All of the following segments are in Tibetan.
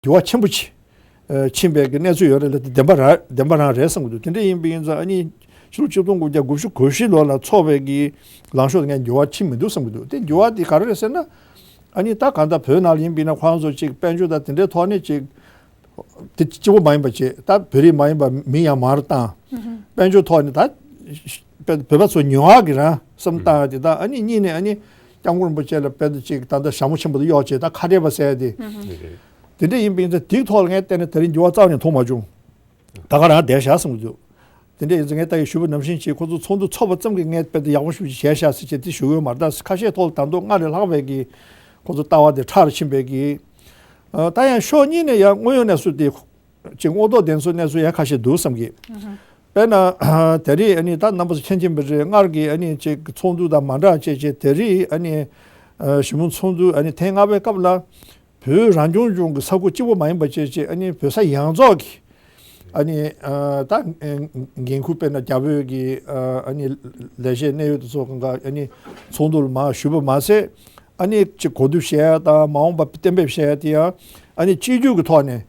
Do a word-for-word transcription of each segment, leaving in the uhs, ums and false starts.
འགྱུར་བ་ཆེན་པོ་ཅིག་ཕྱིན་པའི་གི་གནས་ཚུལ་ཡོད་རེད་ལ། དེ་བདེན་པ་ར་བདེན་པ་རང་རེད་བསམ་གྱི་འདུག་དེ་འདྲ་ཡིན་པ་ཡིན་ཙང་ཨ་ནི་ཕྱི་ལོ་ཆིག་སྟོང་དགུ་བརྒྱ་དགུ་བཅུ་གོ་བཞི་ལོ་ལ་ཚོགས་པའི་གི་ལངས་ཕྱོགས་དེ་ངས་འགྱུར་བ་ཕྱིན་མི་འདུག་བསམ་གྱི་འདུག་དེ་འགྱུར་བ་དེ་ག་རེ་རེད་ཟེར་ན། ཨ་ནི་ད་གང་ལྟར་བོད་ནང་ལ་ཡིན་པ་ཡིན་ན་ཁོ་རང་ཚོ་ཅིག་དཔལ་འབྱོར་དང་དེ་འདྲའི་ཐོག་ནས་ཅིག་དེ་གཅིག་པོ་མ་ཡིན་པ་བྱས། ད་བོད་རིགས་མ་ཡིན་པ་མི་ཡང་མང་རུ་བཏང་། དཔལ་འབྱོར་ཐོག་ནས་ད་བོད་པ་ཚོ་ཉོ་བ་གི་རང་བསམ་བཏང་ཡ་དེ། ད་ཨ་ནི་གཉིས་ནས་ཨ་ནི་སྐྱབས་མགོན་རིན་པོ་ཆེ་ལ་དཔེ་ད་ཅིག་ད་ལྟ་ཞྭ་མོ་ཆེན་པོ་དེ་གཡོགས་བྱས། ད་ཁ་བྲལ་བ་ཟེར་ཡ་དེ། དེ་འདྲ་ཡིན་པ་ཡིན་ཙང་དེའི་ཐོག་ལ་ངས་བལྟས་ན་དེ་རིང་འགྱུར་བ་རྩ་བ་ནས་མཐོང་མ་བྱུང་། ད་ག་རང་བསྡད་བཞག་བསམ་གྱི་འདུག་དེ་འདྲ་ཡིན་ཙང་ངས་ད་ཡི་ཞུས་པ་ནང་བཞིན་ཅིག་ཁོ་ཚོ་ཚོགས་འདུ་ཚོགས་པ་ཙམ་གྱིས་ངས་དཔེ་ད་ཡག་པོ་ཞེ་པོ་ཅིག་བྱས་ཤག་ཟེར་བྱས་དེ་ཞུ་གི་ཡོད་མ་རེད། ད་ཁ་ཤས་ཐོག་ལ་ད་དུང་སྔར་ལས་ལྷག་པའི་གི་ཁོ་ཚོ་ལྟ་བ་དེ་ཕྲ་རུ་ཕྱིན་པའི་གི། ཨ། ད་ཡང་ཕྱོགས་གཉིས་ནས་ཡང་དངོས་ཡོད་གནས་ཚུལ་དེ་ཅིག་དངོས་ཐོག་བདེན་འཚོལ་གནས་ཚུལ་ཡང་ཁ་ཤས་འདུག་བསམ་གི། དཔེར་ན་དེ་རིང་ཨ་ནི་ད་རྣམ་པ་ཚོ་མཁྱེན་མཁྱེན་པ་རེད། སྔར་གྱི་ཨ་ནི་ཅིག་ཚོགས་འདུ་དང་མ་འདྲ་བྱས་བྱས་དེ་རིང་ཨ་ནི་ཨ་ཞི་མོལ་ཚོགས་འདུ་ཨ་ནི་ཐེངས་ལྔ་པའི་སྐབས་ལ་བོད་རང་སྐྱོང་ལྗོངས་ཀྱི་ས་ཁུལ་གཅིག་པོ་མ་ཡིན་པ་བྱས་བྱས་ཨ་ནི་བོད་ས་ཡོངས་རྫོགས་ཀྱི་ཨ་ནི་ཨ་ད་འགན་འཁུར། དཔེར་ན་རྒྱ་བོད་ཀྱི་ཨ་ནི་ལས་བྱེད་གནད་ཡོད་དེ་ཚོ་གང་ག་ཨ་ནི་ཚོགས་འདུ་ལ་མར་ཞུགས་པ་མ་ཟད། ཨ་ནི་ཅིག་གོ་བསྡུར་བྱས་ཡ་དང་མ་འོངས་པ་གཏན་འབེབས་བྱས་ཡ་དེ་ཡང་ཨ་ནི་སྤྱི་འཐུས་ཀྱི་ཐོག་ནས།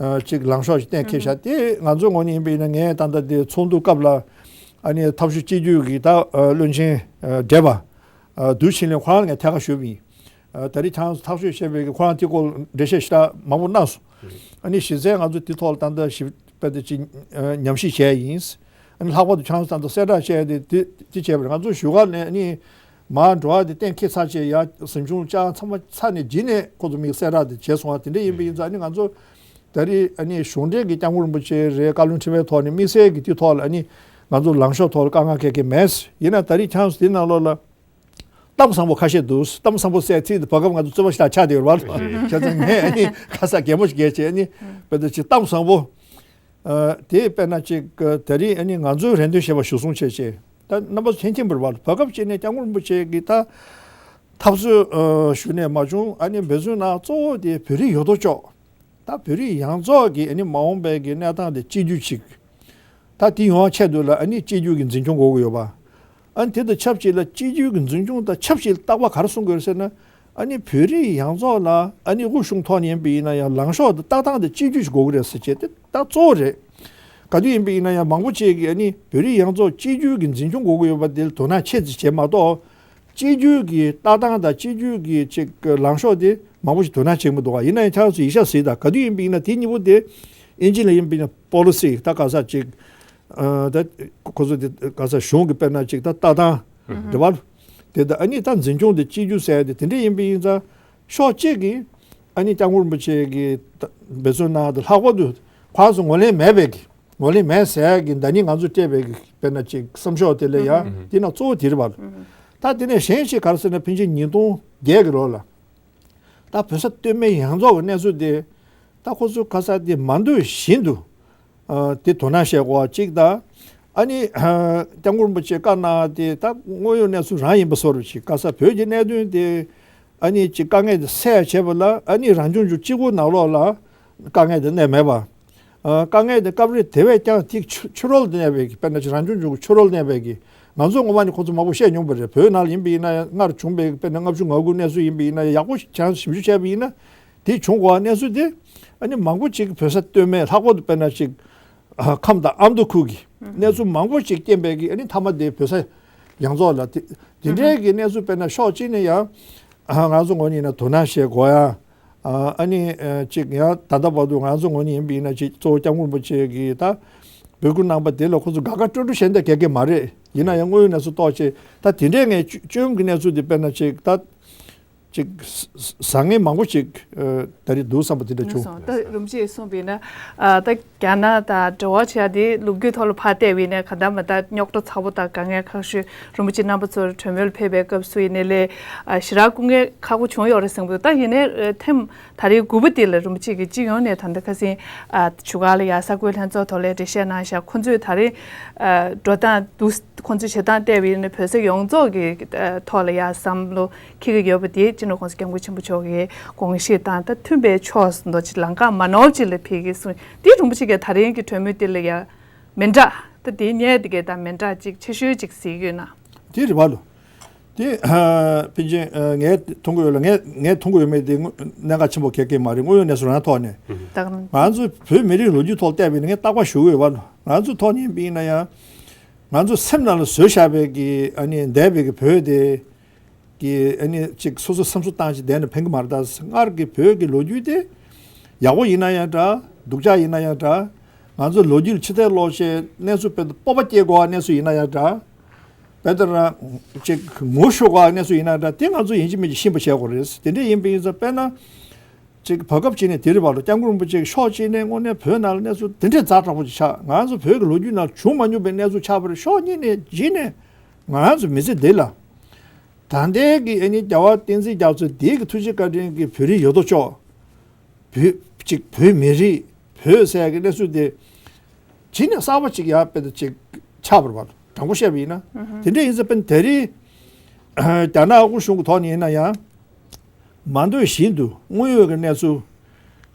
ཨ། ཅིག་ལངས་ཕྱོགས་ཤིག་གཏན་འཁེལ་བཞག་དེ་ང་ཚོའི་ངོས་ནས་ཡིན་པ་ཡིན་ན། ངས་ད་ལྟ་དེ་ཚོགས་འདུ་སྐབས་ལ་ཨ་ནི་འཐབ་ཕྱོགས་གཅིག་གྱུར་གྱི་ད་བློན་ཆེན་བགྲེས་པ་འདུ་ཆེན་ལགས་ཁོ་རང་ལ་ངས་ཐད་ཀར་ཞུས་པ་ཡིན། ད་རེས་ཁྱེད་རང་ཚོ་ཐག་གཅོད་བྱས་པའི་གི་ཁོ་རང་དེ་སྐོར་འགྲེལ་བཤད་ཞེ་དྲག་མང་པོ་གནང་སོང་། ཨ་ནི་གཞི་རྩའི་ང་ཚོ་དེ་ཐོག་ལ་ད་ལྟ་ཞིབ་དཔེ་དེ་ཅིག་ཉམས་ཞིབ་བྱས་ཡིན། ཨ་ནི་ལྷག་པར་དུ་ཁྱེད་རང་ཚོ་ད་ལྟ་གསལ་བསྒྲགས་བྱས་ཏེ་དེ་དེ་བྱས་པ་རེད། ང་ཚོ་བཞུགས་སྒར་ནས་ཨ་ནི། མར་འགྲོ་བ་དེ་གཏན་འཁེལ་ཚར་བྱས་ཡར་གཟིམ་ཆུང་བཅར་ཚང་མ་ཚར་ནས་རྗེས་ནས་ཁོ་ཚོ་མིག་གསལ་བསྒྲགས་དེ་བྱས་སོང་བ་དེ་འདྲ་ཡིན་པ་ཡིན་ཙང་། ཨ་ནི་ང་ཚོ་ད་རེས་ཨ་ནི་གཞུང་འབྲེལ་གྱི་སྐྱབས་མགོན་རིན་པོ་ཆེ་རེད། བཀའ་བློན་ཁྲི་པའི་ཐོག་ནས་དམིགས་བསལ་གྱི་དེ་ཐོག་ལ་ཨ་ནི་ང་ཚོ་ལངས་ཕྱོགས་ཐོག་ལ་དཀའ་ངལ་གང་ཡང་མེད། ཡིན་ན་ད་རེས་ཁྱེད་རང་ཚོ་དེ་ནང་ལོགས་ལ་གཏམ་བཟང་པོ་ཁ་ཤས་འདུག་གཏམ་བཟང་པོ་ཟེར་ཚིག་དེ་བར་སྐབས་ང་ཚོ་རྩོད་པ་ཞེ་དྲག་ཆགས་བསྡད་ཡོད་རེད་བ། བྱས་ཙང་ངས་ཨ་ནི་ཁ་ས་གད་མོ་ཞིག་བགད་བྱས། ཨ་ནི་དཔེ་ད་ཅིག་གཏམ་བཟང་པོ། ཨ། དེ་དཔེར་ན་ཅིག་ད་རེས་ཨ་ནི་ང་ཚོའི་རེ་འདུན་ཞེས་པ་ཞུ་སོང་བྱས་བྱས། ད་རྣམ་པ་ཚོ་མཁྱེན་མཁྱེན་པ་རེད་བ། བར་སྐབས་ཅིག་ནས་སྐྱབས་མགོན་རིན་པོ་ཆེ་གིས་ད་འཐབ་རྩོད་ཨ་ཞུ་ནས་མ་བྱུང་། ཨ་ནི་འབད་བརྩོན་གནང་། གཙོ་བོ་དེ་བོད་རིགས་ཡོད་དོ་ཅོག་ད་བོད་རིགས་ཡོངས་རྫོགས་ཀྱི་ཨ་ནི་མ་འོངས་པའི་གི་གནས་སྟངས་དེ་གཅིག་གྱུར་ཅིག་ད་དེ་ཡོང་བ་ཆེད་དུ་ལ་ཨ་ནི་གཅིག་གྱུར་གྱི་འཛིན་སྐྱོང་དགོས་ཀྱི་ཡོད་པ། ཨ་ནི་དེ་དང་ཆབས་ཅིག་ལ་གཅིག་གྱུར་གྱི་འཛིན་སྐྱོང་དང་ཆབས་ཅིག་ལ་རྟག་པར་ག་རེ་གསུང་དགོས་རེད་ཟེར་ན། ཨ་ནི་བོད་རིགས་ཡོངས་རྫོགས་ལ་ཨ་ནི་དབུས་གཞུང་ཐོག་ནས་ཡིན་པ་ཡིན་ན་ཡང་ལངས་ཕྱོགས་དེ་ལྟ་སྟངས་དེ་གཅིག་གྱུར་ཞིག་དགོས་ཀྱི་རེད་ཟེར་བྱས་དེ་ད་གཙོ་བོ་རེད། ག་དུས་ཡིན་པ་ཡིན་ན་ཡང་མང་པོ་ཅིག་གིས་ཨ་ནི་བོད་རིགས་ཡོངས་རྫོགས་གཅིག་གྱུར་གྱི་འཛིན་སྐྱོང་དགོས་ཀྱི་ཡོད་པ་དེ་ལ་དོ་སྣང་ཆེ་ཙམ་བྱས་མ་གཏོགས། གཅིག་གྱུར་གྱི་ལྟ་སྟངས་དང་གཅིག་གྱུར་གྱི་ཅིག་ལངས་ཕྱོགས་དེ་མང་པོ་ཞིག་དོ་སྣང་བྱེད་ཀྱི་མི་འདུག་ག་ཡིན་ན་ཡང་ཁྱེད་རང་ཚོ་ཡིག་ཆ་གཟིགས་དང་། ག་དུས་ཡིན་པ་ཡིན་ན་དེ་གཉིས་པོ་དེ་ཨིན་ཇི་ལ་ཡིན་པ་ཡིན་ན་པོ་ལི་སི་ད་ག་ས་ཅིག་ཨ། ད་ཁོ་ཚོ་དེ་ག་ས་གཞུང་གི་དཔེར་ན་ཅིག་ད་ལྟ་སྟངས་རེད་བ། དེ་ད་ཨ་ནི་ད་འཛིན་སྐྱོང་དེ་གཅིག་གྱུར་ཟེར་དེ་དེ་འདྲ་ཡིན་པ་ཡིན་ཙང་། ཕྱོགས་གཅིག་གིས་ཨ་ནི་སྐྱབས་མགོན་རིན་པོ་ཆེ་གིས་ད་འབད་བརྩོན་གནང་དེ་ལྷག་པར་དུ་ཁོ་རང་ཚོ་ངོས་ལེན་མེད་པའི་གི་ངོས་ལེན་མེད་ཟེར་གི་ད་ནི་ང་ཚོ་སྤྲད་པའི་གི་དཔེར་ན་ཅིག་བསམ་ཤོག་དེ་ལ་ཡང་དེ་ནང་གཙོ་བོ་དེ་རེད་བ། ད་དེ་ནས་གཞན་ཞིག་ག་རེ་ཟེར་ན། ཕལ་ཆེར་ཉིས་སྟོང་བརྒྱད་གི་ལོ་ལ། ད་བོད་ས་སྟོད་སྨད་ཡོངས་རྫོགས་ཀྱི་གནས་ཚུལ་དེ་ད་ཁོ་ཚོ་ག་ས་དེ་མ་འདོད་བཞིན་དུ་ཨ་དེ་དོ་སྣང་བྱེད་དགོས་པ་གཅིག་དང་། ཨ་ནི་ཨ་སྐྱབས་མགོན་རིན་པོ་ཆེ་བཀའ་གནང་དེ་ད་དངོས་ཡོད་གནས་ཚུལ་རང་ཡིན་པ་བཟོ་འདྲ་ཅིག་ག་ས་བོད་ཀྱི་གནད་དོན་དེ་ཨ་ནི་ཅིག་དཀའ་ངལ་དེ་སེལ་བྱེད་པ་ལ་ཨ་ནི་རང་སྐྱོང་ལྗོངས་གཅིག་པོ་ནང་ལོགས་ལ་དཀའ་ངལ་དེ་གནས་མེད་པ། ཨ་དཀའ་ངལ་དེ་སྐབས་རེ་དེ་བས་ཀྱང་ཐིག་ཕྱི་ཕྱི་རོལ་དུ་གནས་པའི་གི་དཔེར་ན་ཅིག་རང་སྐྱོང་ལྗོངས་ཀྱི་ཕྱི་རོལ་གནས་པའི་གི་ང་ཚོ་ངོ་མ་ནི་ཁོ་ཚོ་མང་པོ་བཤད་མྱོང་པ་རེད། བོད་ནང་ལ་ཡིན་པ་ཡིན་ན་ཡང་སྔར་བྱུང་པའི་དཔེར་ན་ལྔ་བཅུ་ང་དགུ་གནས་ཚུལ་ཡིན་པ་ཡིན་ན་ཡང་ཡག་པོ་ཞིག་ཅང་ཞིབ་འཇུག་བྱས་པ་ཡིན་ན་དེ་བྱུང་དགོས་པ། གནས་ཚུལ་དེ་ཨ་ནི་མང་པོ་ཅིག་བོད་ས་སྟོད་སྨད་ལྷག་པར་དུ་དཔེར་ན་ཅིག་ཨ་ཁམས་དང་ཨ་མདོ་ཁུལ་གྱི་གནས་ཚུལ་མང་པོ་ཅིག་རྐྱེན་པས་ཀྱི་ཨ་ནི་མཐའ་མ་དེ་བོད་ས་ཡོངས་རྫོགས་ལ་དེ་དེ་འདྲའི་གི་གནས་ཚུལ་དཔེར་ན་ཕྱོགས་གཅིག་ནས་ཡང་ཨ་ང་ཚོ་ངོས་ནས་ཡིན་ན་དོ་སྣང་བྱེད་དགོས་ཡ། ཨ་ནི་ཨ་ཅིག་ཡང་ད་ལྟ་བར་དུ་ང་ཚོ་ངོས་ནས་ཡིན་པ་ཡིན་ན་ཅིག་གཙོ་བོ་སྐྱབས་མགོན་རིན་པོ་ཆེ་གིས་ད་འབོད་སྐུལ་གནང་པ་དེ་ལ་ཁོ་ཚོ་དགའ་དགའ་སྤྲོ་སྤྲོ་བྱས་ནས་བསྡད་མཁན་མ་རེད། ཡིན་ན་ཡང་དངོས་ཡོད་གནས་ཚུལ་རྟོགས་བྱས་ད་དེ་འདྲའི་ངས་བཅོས་བཅོས་མིན་གྱི་གནས་ཚུལ་དེ་དཔེར་ན་ཅིག་ད་ཅིག་ཟ་ངེས་མང་པོ་ཅིག་ད་རེས་འདུག་བསམ་པ་དེ་འདྲ་བྱུང་། ད་རིན་པོ་ཆེས་གསུངས་པ་ཡིན་ན་ད་རྒྱ་ནག་དང་འབྲེལ་བ་བྱས་ཏེ་ལོ་རྒྱུས་ཐོག་ལ་ཕར་བལྟས་པ་ཡིན་ན་ག་འདྲ་མ་འདྲ་རྙོག་དྲ་ཚ་པོ་དང་དཀའ་ངལ་ཁག་ཤོས་རིན་པོ་ཆེ་རྣམ་པ་ཚོར་གྲོས་མོལ་ཕེབས་པའི་སྐབས་སུ་ཡིན་ནའི་ལས་ཞེ་དྲག་སྐུ་ངལ་ཁག་པོ་བྱུང་ཡོད་རེད་བསམ་གྱི་འདུག་ད་ཡིན་ནའི་ཐེངས་ད་རེས་དགུ་པ་དེ་ལ་རིན་པོ་ཆེ་གིས་སྤྱི་ཡོངས་ནས་ད་ལྟ་ཁ་སང་བཞུགས་སྒར་ལ་ཡ་གསར་འགོད་ལྷན་ཚོགས་ཐོག་ལ་འགྲེལ་བཤད་གནང་ཤག་ཁོང་ཚོས་ད་རེས་འགྲོ་སྟངས་འདུག་ཁོང་ཚོས་བྱེད་སྟངས་བལྟས་པ་ཡིན་ན་བོད་ས་ཡོངས་རྫོགས་ཀྱི་ཐོག་ལ་ཡ་བསམ་བློ་འཁྱེར་གྱི་ཡོད་པ་དེ་སྤྱི་ནོར་༸གོང་ས་༸སྐྱབས་མགོན་ཆེན་པོ་མཆོག་གི་དགོངས་གཞི་དང་ད་མཐུན་པའི་ཕྱོགས་སུ་འདུག་ཅིག་ལམ་ཁ་མ་ནོར་ཅིག་ལ་ཕེབས་ཀྱི་གསུངས། དེ་རིན་པོ་ཆེ་གིས་ད་རིང་གི་གྲོས་མོལ་དེ་ལ་ཡ་མི་འདྲ་ད་དེ་ཉལ་དེ་གས་ད་མི་འདྲ་ཅིག་ཆེ་ཤོས་ཅིག་གཟིགས་ཡོད་ན། དེ་རེད་བ་ལོ། དེ་ཕལ་ཆེར་ངས་མཐོང་གི་ཡོད་ལ། ངས་ངས་མཐོང་གི་ཡོད་མེད་དེ་དངོས་གནད་འགག་ཆེན་པོ་གལ་གལ་མ་རེད། དངོས་ཡོད་གནས་ཚུལ་རང་ཐོག་ནས། ད་ག་ནང་ང་ཚོ་བོད་མི་རིགས་ལོ་རྒྱུས་ཐོག་བལྟས་པ་ཡིན་ན་ངས་རྟག་པར་ཞུ་གི་ཡོད་པ། ང་ཚོ་ཐོག་ནས་ཡིན་པ་ཡིན་ན་ཡང་ང་ཚོ་སེམས་ནང་ལ་བཟོས་བཞག་པའི་གི་ཨ་ནི་འདས་པའི་གི་བོད་དེ་གི་ཨ་ནི་ཅིག་སོ་སོ་སེམས་གསོ་བཏང་ཅིག་བསྡད་ན་ཕན་གི་མ་རེད། ད་སྔར་གི་བོད་གི་ལོ་རྒྱུས་དེ་ཡག་པོ་ཡིན་ན་ཡང་འདྲ། སྡུག་ཅག་ཡིན་ན་ཡང་འདྲ། ང་ཚོ་ལོ་རྒྱུས་ལ་ཕྱི་བལྟས་ཀློག་བྱས་གནས་ཚུལ་དཔེ་སྤོབས་པ་སྐྱེ་དགོས་གནས་ཚུལ་ཡིན་ན་ཡང་འདྲ། དཔེ་ལྟར་ཅིག་ངུ་ཤོར་དགོས་གནས་ཚུལ་ཡིན་ན་འདྲ། དེ་ང་ཚོ་ཡིན་གཅིག་མིན་གཅིག་ཤེས་པ་བྱེད་དགོས་རེད། དེ་འདྲ་ཡིན་པ་ཡིན་ཙང་དཔེར་ན། ཅིག་བར་སྐབས་ཅིག་ནས་དེ་རིང་བར་དུ་སྐྱབས་མགོན་རིན་པོ་ཆེ་གི་ཕྱོགས་གཅིག་ནས་དངོས་གནས་བོད་ནང་ལ་གནས་ཚུལ་དེ་འདྲས་ཛ་དྲག་པོ་ཅིག་ཆགས། ང་ཚོ་བོད་ཀྱི་ལོ་རྒྱུས་ནང་བྱུང་མ་མྱོང་པའི་གནས་ཚུལ་ཆགས་པ་རེད། ཕྱོགས་གཉིས་ནས་གཅིག་ནས་ང་ཚོ་མི་ཚེ་འདི་ལ་ད་ལྟའི་གི་ཨ་ནི་རྒྱལ་བ་བསྟན་འཛིན་རྒྱ་མཚོ་འདི་གི་ཐུགས་རྗེ་བཀའ་དྲིན་གྱི་བོད་རིགས་ཡོད་དོ་ཅོག་བོད་ཅིག་བོད་མི་རིགས་བོད་ཟེར་ཡ་གི་གནས་ཚུལ་དེ་གཅིག་ནས་གསར་པ་ཅིག་ཡར་དཔེ་དེ་ཅིག་ཆགས་པ་རེད་པ། དྲང་པོ་བཤད་པ་ཡིན་ན། དེ་འདྲ་ཡིན་ཙང་དཔེ་ད་རེས་རྒྱ་ནག་དབུས་གཞུང་གི་ཐོག་ནས་ཡིན་ན་ཡང་། མ་འདོད་བཞིན་དུ་དངོས་ཡོད་ཀྱི་གནས་ཚུལ།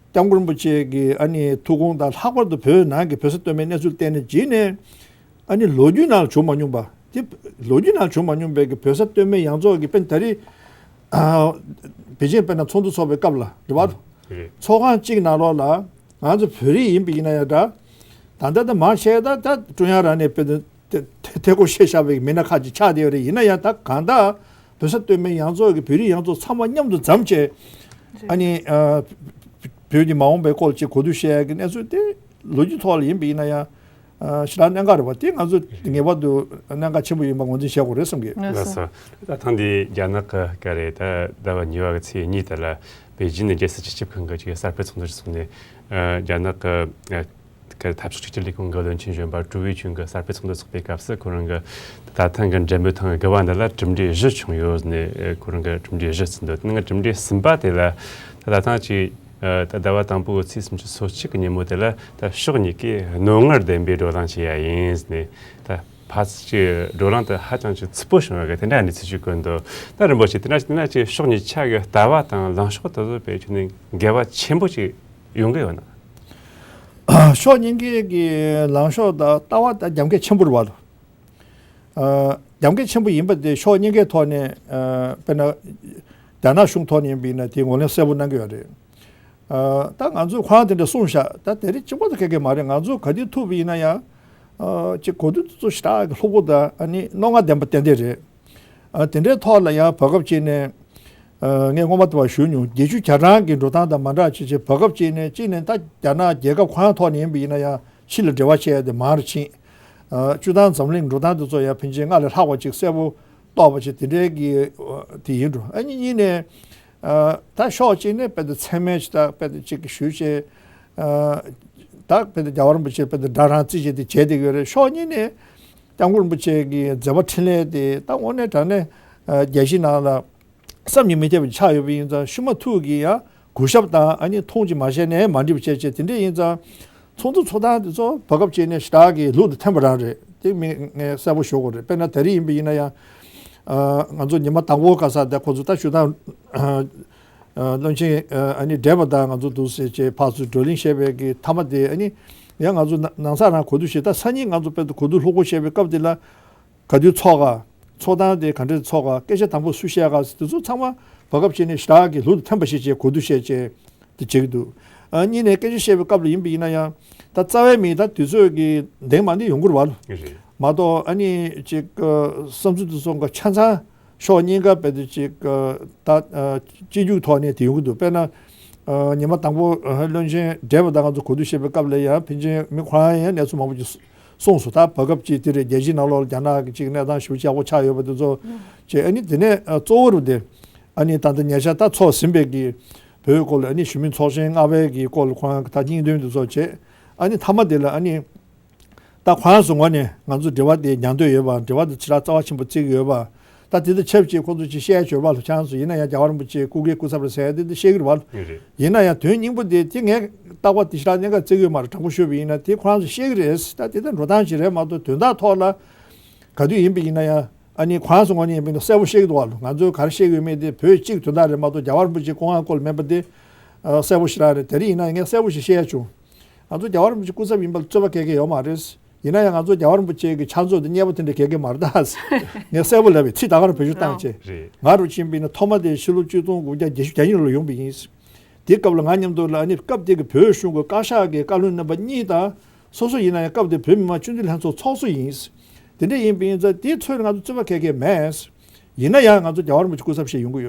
སྐྱབས་མགོན་རིན་པོ་ཆེ་གི་ཨ་ནི་ཐུགས་དགོངས་དང་། ལྷག་པར་དུ་བོད་ནང་གི་བོད་ས་སྟོད་སྨད་གནས་ཚུལ་བལྟས་ནས་གཅིག་ནས་ཨ་ནི་ལོ་རྒྱུས་ནང་ལ་བྱུང་མ་མྱོང་པ་དེ། ལོ་རྒྱུས་ནང་ལ་བྱུང་མ་མྱོང་པའི་གི་བོད་ས་སྟོད་སྨད་ཡོངས་རྫོགས་ཀྱི་དཔེ་ད་རེས་བེ་ཅིང་དཔེར་ན་ཚོགས་འདུ་ཚོགས་པའི་སྐབས་ལ་རེད་པ། རེད། ཚོགས་ཁང་གཅིག་ནང་ལོགས་ལ་ང་ཚོ་བོད་རིགས་ཡིན་པ་ཡིན་ན་ཡང་འདྲ། ད་ལྟ་ད་མང་ཆེ་ད་ད་ཀྲུང་དབྱང་རང་ནས་དཔེ་དེ་དེ་དེ་སྐོར་བཤད་བཞག་པའི་མི་སྣ་ཁག་ཅིག་ཆགས་བསྡད་ཡོད་རེད། ཡིན་ན་ཡང་ད་གང་ལྟར་བོད་ས་སྟོད་སྨད་ཡོངས་རྫོགས་ཀྱི་བོད་རིགས་ཡོངས་རྫོགས་ཚང་མ་མཉམ་དུ་འཛོམས་བྱས། རེད། ཨ་ནི་ཨ་བོད་ཀྱི་མ་འོངས་པའི་སྐོར་ཅིག་གོ་བསྡུར་བྱེད་ཡ་གི་གནས་ཚུལ་དེ་ལོ་རྒྱུས་ཐོག་ལ་ཡིན་པ་ཡིན་ན་ཡང་ཨ་ཞེ་དྲག་གནད་འགག་རེད་པ། དེ་ང་ཚོ་ངེས་པར་དུ་གནད་འགག་ཆེན་པོ་ཡིན་པ་ངོས་འཛིན་བྱེད་དགོས་རེད་བསམ་གི། ལགས་སོ། ལགས་སོ། ད་ཐེངས་འདི་རྒྱ་ནག་གི་སྐབས་རེད། ད་ཟླ་བ་གཉིས་པ་གི་ཚེས་གཉིས་དེ་ལ་པེ་ཅིན་ནས་རྒྱལ་སྲིད་སྤྱི་ཁྱབ་ཁང་གི་ཅིག་གསར་སྤེལ་ཚོགས་འདུ་ཞིག་ཚོགས་ནས། ཨ་རྒྱ་ནག་གི་ཨ་གི་འཐབ་ཕྱོགས་གཅིག་གྱུར་ལས་ཁུངས་ཀྱི་བློན་ཆེན་གཞོན་པ་ཀྲུའུ་ཝེ་ཆུན་གྱིས་གསར་སྤེལ་ཚོགས་འདུ་འཚོགས་པའི་སྐབས་སུ། ཁོ་རང་གིས་ད་ཐེངས་ཀྱི་འབྲེལ་མོལ་ཐེངས་དགུ་པ་འདི་ལ་གྲུབ་འབྲས་བཞི་བྱུང་ཡོད་ནས། ཁོ་རང་གིས་གྲུབ་འབྲས་བཞི་བརྩི་འདུག་དེ་ནང་གི་གྲུབ་འབྲས་གསུམ་པ་དེ་ལ་ད་ད་ཐེངས་ཀྱི་ཨ་ད་ཟླ་བ་དང་པོའི་ཚེས་སུམ་ཅུ་སོ་གཅིག་གི་ཉིན་མོ་དེ་ལ་ད་ཕྱོགས་གཉིས་ཀས་རྣོ་ངར་ལྡན་པའི་བགྲོ་གླེང་བྱེད་ཡ་ཡིན་ནས། ད་ཕལ་ཆེར་བགྲོ་གླེང་དེ་ཧ་ཅང་ཅིག་ཕྱུག་པོ་བྱུང་ཡོད་གི། དེ་འདྲ་གནས་ཚུལ་ཅིག་བཀོད་འདུག་ད་རིན་པོ་ཆེ་དེ་འདྲ་དེ་འདྲ་ཅིག་ཕྱོགས་གཉིས་ཆ་གི་ལྟ་བ་དང་ལངས་ཕྱོགས་དེ་ཚོ་དཔེ་ཁྱོན་ནས་འགལ་བ་ཆེན་པོ་ཅིག་ཡོང་གི་ཡོད་ན། ཕྱོགས་གཉིས་ཀའི་གི་ལངས་ཕྱོགས་དང་ལྟ་བ་དང་རྒྱབ་འགལ་ཆེན་པོ་རེད་པ། ཨ་རྒྱབ་འགལ་ཆེན་པོ་ཡིན་པ་དེ་ཕྱོགས་གཉིས་ཀའི་ཐོག་ནས། ཨ་དཔེར་ན་རྒྱ་ནག་གཞུང་ཐོག་ནས་ཡིན་པ་ཡིན་ན་དེ་ངོས་ལེན་གསལ་པོ་གནང་གི་ཡོད་རེད། ཨ་ད་ང་ཚོས་ཁོ་རང་དེ་འདྲ་གསུངས་ཤག་ད་དེ་རིང་གཅིག་པོ་དང་ཁེ་ཁེ་མ་རེད། ང་ཚོ་ག་དུས་ཐུག་པ་ཡིན་ན་ཡང་། ཨ་ཅིག་གོ་དུས་དེ་ཚོ་ཞེ་དྲག་གི་ལྷུག་པོ་དང་ཨ་ནི་རྣོ་ངར་ལྡན་པ་ཏན་ཏན་རེད། ཨ་དེ་འདྲའི་ཐོག་ལ་ཡང་བར་སྐབས་ཅིག་ནས། ཨ་ངས་སྔོན་མ་དེ་བ་ཞུས་མྱོང་། བརྒྱད་ཅུ་གྱ་གྲངས་ཀྱི་འགྲོ་སྟངས་དང་མ་འདྲ་ཅིག་བྱས། བར་སྐབས་ཅིག་ནས་གཅིག་ནས་ད་རྒྱ་ནག་རྒྱལ་ཁབ་ཁོ་རང་ཐོག་ནས་ཡིན་པ་ཡིན་ན་ཡང་ཕྱི་ལ་འབྲེལ་བ་བྱས་ཏེ་མང་རུ་ཕྱིན། ཨ་སྤྱིར་བཏང་འཛམ་གླིང་འགྲོ་སྟངས་དེ་ཚོ་ཡང་ཕལ་ཆེར་སྔར་ལས་ལྷག་པ་ཅིག་གསལ་པོ་རྟོགས་པ་ཅིག་དེ་འདྲའི་གི་ཨ་དེ་ཡིན་འགྲོ། ཨ་ནི་གཉིས་ནས། ཨ་ད་ཕྱོགས་གཅིག་ནས་དཔེ་དེ་མཚན་སྨད་ཅིག་དང་དཔེ་དེ་གཅིག་གི་ཞུས་བྱས། ཨ་ད་དཔེ་དེ་རྒྱལ་བ་རིན་པོ་ཆེ་དཔེ་དེ་དགྲ་རང་རྩིས་བྱས་ཏེ་བྱས་བསྡད་ཡོད་རེད། ཕྱོགས་གཉིས་ནས་སྐྱབས་མགོན་རིན་པོ་ཆེ་གི་མཛད་པ་འཕྲིན་ལས་དེ་ད་དངོས་གནས་དྲང་གནས་ཨ་རྒྱལ་སྤྱིའི་ནང་ལ་བསམ་གྱིས་མི་ཁྱབ་པ་ཆགས་ཡོད་པ་ཡིན་ཙང་། ཤུལ་མ་ཐུག་གི་ཡང་གུས་ཞབས་དང་ཨ་ནི་མཐོང་ཅིག་མ་བྱས་ནས་མ་འགྲིག་པ་བྱས་བྱས་དེ་འདྲ་ཡིན་ཙང་། ཚོགས་འདུ་ཚོགས་སྟངས་དེ་ཚོ་བར་སྐབས་ཅིག་ནས་ཞེ་དྲག་གི་ལུགས་དང་མཐུན་པ་རང་རེད། དེ་མི་ངས་གསལ་པོ་ཞུ་དགོས་རེད། དཔེར་ན་ད་རེས་ཡིན་པ་ཡིན་ན་ཡང་། ཨ་ང་ཚོ་ཉི་མ་དང་པོ་ག་ས་དེ་ཁོ་ཚོ་ད་ཞུ་དང་། ཨ་བློན་ཆེན་ཨ་ནི་བགྲེས་པ་དང་ང་ཚོ་འདུག་སེ་བྱས་ཕར་ཚུར་བགྲོ་གླེང་བྱས་པའི་གི་མཐའ་མ་དེ། ཨ་ནི་ཡང་ང་ཚོ་ནང་ས་རང་གོ་བསྡུར་བྱས། ད་སང་ཉིན་ང་ཚོ་དཔེ་དེ་གོ་བསྡུར་ལྷུག་པོ་བྱས་པའི་སྐབས་དེ་ལ། ག་དུས་ཚོགས་ག་ཚོགས་སྟངས་དེ་ག་འདྲས་ཚོགས་ག་སྐད་ཆ་དང་པོ་སུ་བཤད་ག་དེ་ཚོ་ཚང་མ་བར་སྐབས་ཅིག་ནས་ཞེ་དྲག་གི་ལུགས་དང་མཐུན་པ་ཞིག་བྱས་གོ་བསྡུར་བྱས་བྱས་དེ་བྱེད་ཀྱི་འདུག་ཨ་གཉིས་ནས་སྐད་ཆ་བཤད་པའི་སྐབས་ལ་ཡིན་པ་ཡིན་ན་ཡང་། ད་རྩ་བའི་མི་ད་དུས་ཚོད་ཀྱི་འདེང་མ་འདི་ཡོང་གི་རེད་བ། རེད། མ་གཏོགས་ཨ་ནི་ཅིག་བསམ་ཚུལ་དེ་ཚོ་ག་ཆ་ཚང་ཕྱོགས་གཉིས་ཀ་བས་དེ་ཅིག་ད་སྤྱི་འཇུག་ཐོག་ནས་དེ་ཡོང་གི་འདུག་དཔེར་ན་ཉི་མ་དང་པོ་བློན་ཆེན་བགྲེས་པ་དང་ང་ཚོ་གོ་བསྡུར་བྱེད་པའི་སྐབས་ལ་ཡང་ཕལ་ཆེར་མི་ཁོ་རང་ཡང་གནས་ཚུལ་མང་པོ་ཅིག་གསུངས་སོང་། ད་བར་སྐབས་ཅིག་དེ་རེད། རྒྱལ་སྤྱིའི་ནང་ལོགས་ལ་རྒྱ་ནག་གི་ཅིག་གནས་སྟངས་ཞེ་པོ་ཅིག་ཡག་པོ་ཆགས་ཡོད་པ་དེ་ཚོ་བྱས། ཨ་ནི་དེ་ནས་གཙོ་བོ་རུ་དེ་ཨ་ནི་ད་ལྟ་ཉེ་ཆར་ད་ཚོགས་ཟིན་པའི་གི་བོད་སྐོར་ལ་ཨ་ནི་ཞུ་མི་ཚོགས་ཆེན་ལྔ་པའི་གི་སྐོར་ལ་ཁོ་རང་གི་ད་སྙིང་དོན་དེ་ཚོ་བྱས། ཨ་ནི་མཐའ་མ་དེ་ལ་ཨ་ནི་ད་ཁོ་རང་ཚོ་ངོས་ནས་ང་ཚོ་འབྲེལ་བ་དེ་ཉམས་དོད་ཡོད་པ། འབྲེལ་བ་དེ་ཆེ་ལ་རྩ་བ་ཆེན་པོ་བརྩི་གི་ཡོད་པ། ད་དེ་ལྟར་ཆབས་ཅིག་ཁོང་ཚོ་ཅིག་བཤད་ཆོག་པ་ལ། ཁྱེད་རང་ཚོ་ཡིན་ན་ཡང་རྒྱལ་བ་རིན་པོ་ཆེ་སྐུ་སྒེར་སྐུ་ཚབ་རེད་ཟེར་ཡ་དེ་དེ་བཤད་གི་རེད་བ། ཡིན་ན་ཡང་དོན་སྙིང་པོ་དེ་དེ་ངས་རྟག་པར་དེ་ཞེ་དྲག་གནད་འགག་བརྩི་གི་ཡོད་མ་རེད། དྲང་པོ་ཤོད་པ་ཡིན་ན་དེ་ཁོ་རང་ཚོ་བཤད་གི་རེད། ད་དེ་ལྟར་འགྲོ་སྟངས་ཅིག་རེད་མ་གཏོགས། དོན་དག་ཐོག་ལ་ག་དུས་ཡིན་པ་ཡིན་ན་ཡང་ཨ་ནི་ཁོ་རང་ཚོ་ངོས་ནས་ཡིན་པ་ཡིན་ན་གསལ་པོ་བཤད་གི་འདུག་བ་ལ། ང་ཚོས་ག་རེ་བཤད་གི་ཡོད་མེད་དེ་བོད་གཅིག་དོན་དག་རེད་མ་གཏོགས་རྒྱལ་བ་རིན་པོ་ཆེ་སྐུ་དབང་སྐོར་ལ་མིན་པ་དེ་གསལ་པོ་ཞེ་དྲག་རེད། དེ་རིང་ཡིན་ན་ངས་གསལ་པོ་ཞིག་བཤད་ཡ་བྱུང་། ང་ཚོ་རྒྱལ་བ་རིན་པོ་ཆེ་སྐུ་ཚབ་ཡིན་པ་ལ་རྩོད་པ་ག་གེ་ཡོད་མ་རེད། ཡིན་ན་ཡང་ང་ཚོ་རྒྱལ་བ་རིན་པོ་ཆེ་གི་ཕྱག་མཛོད་དེ་གཉེར་པ་དེ་འདྲ་ག་གེ་མ་རེད་ད། ངས་གསལ་པོ་ལབ་པའི་ཚིག་ད་ག་རང་བེད་སྤྱོད་བཏང་བྱས། རེད། ང་རུ་ཕྱིན་པ་ཡིན་ན་ཐོག་མ་དེ་ཕྱི་ལོ་ཆིག་སྟོང་དགུ་བརྒྱ་བརྒྱད་ཅུ་གྱ་གཉིས་ལོ་ལ་ཡོང་པ་ཡིན། དེ་སྐབས་ལ་ང་མཉམ་དུ་ལ་ཨ་ནི་སྐབས་དེ་གི་བོད་གཞུང་གི་བཀའ་ཤག་གི་བཀའ་བློན་རྣམ་པ་གཉིས་དང་། སོ་སོ་ཡིན་ན་ཡང་སྐབས་དེ་བོད་མི་མང་སྤྱི་འཐུས་ལྷན་ཚོགས་ཚོགས་གཙོ་ཡིན། དེ་འདྲ་ཡིན་པ་ཡིན་ཙང་དེའི་ཚོད་ལ་ང་ཚོ་རྩོད་པ་ག་གེ་མེད། ཡིན་ན་ཡང་ང་ཚོ་རྒྱལ་བ་རིན་པོ་ཆེ་སྐུ་ཚབ་བྱས་ཡོང་གི་ཡོད།